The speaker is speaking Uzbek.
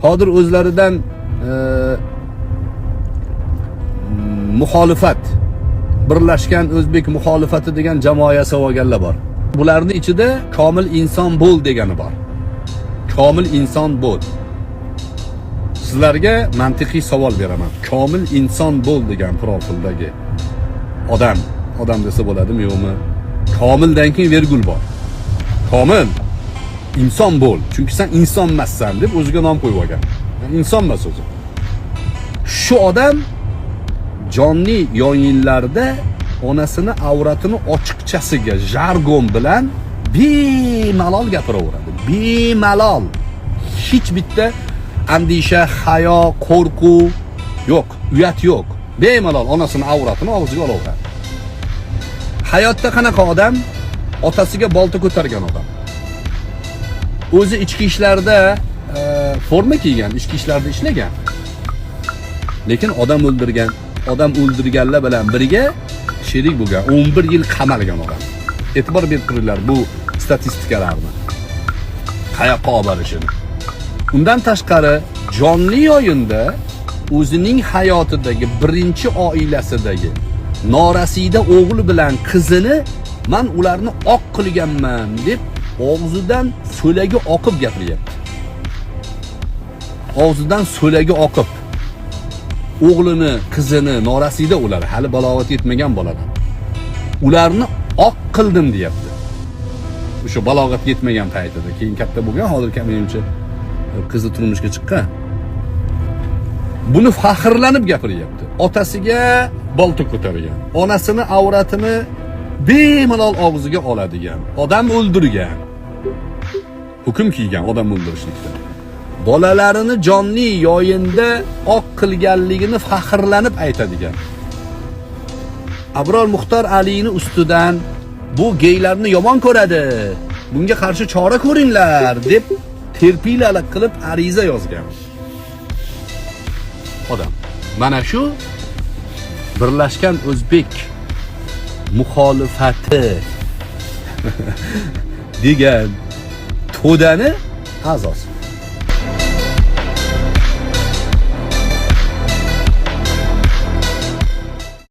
Hozir o'zlaridan muxolifat, Birlashgan O'zbek muxolifati degan jamoa yasab olganlar bor. Bularni ichida "Komil inson bo'l" degani bor. Komil inson bo'l. Sizlarga mantiqiy savol beraman. "Komil inson bo'l" degan profildagi odam, odam desa bo'ladimi, yo'qmi? Komildan keyin vergul bor. "Komil inson bo'l, chunki sen inson emassan" deb o'ziga nom qo'yib olgan. Yani inson emas o'zi. Shu odam jonli yoyinlarda onasini avratini ochiqchasiga jargon bilan bemalol gapiraveradi. Bemalol. Hech bitta andisha, hayo, qo'rquv yo'q, uyat yo'q. Bemalol onasini avratini og'ziga olaveradi. Hayotda qanaqa odam? Otasiga bolta ko'targan odam. O'zi ichki ishlarda forma kiygan, ichki ishlarda ishlagan. Lekin odam o'ldirgan, odam o'ldirganlar bilan birga sherik bo'lgan, 11 yil qamalgan odam. E'tibor berib turinglar bu statistikalarni. Qayoqqa olib borishini. Undan tashqari, jonli yoyinda o'zining hayotidagi birinchi oilasidagi norasida o'g'li bilan qizini "Man ularni oq qilganman" deb og'zidan so'lagi oqib gapiryapti. Og'zidan so'lagi oqib o'g'lini, qizini, norasida ular hali balog'at yetmagan bolalar. "Ularni oq qildim" deyapti. O'sha balog'at yetmagan paytida, keyin katta bo'lgan, hozir menimcha qizi turmushga chiqqan. Buni faxrlanib gapiryapti. Otasiga bolta ko'targan, onasini avratini bemalol og'ziga oladigan, odam o'ldirgan, hukm kiygan odam o'ldirishlikda. Bolalarini jonli yoyinda oq qilganligini faxrlanib aytadigan. Abror Muxtor Alini ustidan "Bu geylarni yomon ko'radi. Bunga qarshi chora ko'ringlar" deb terpilalik qilib ariza yozgan odam. Mana shu Birlashgan O'zbek muxolifati degan to'dani a'zosi.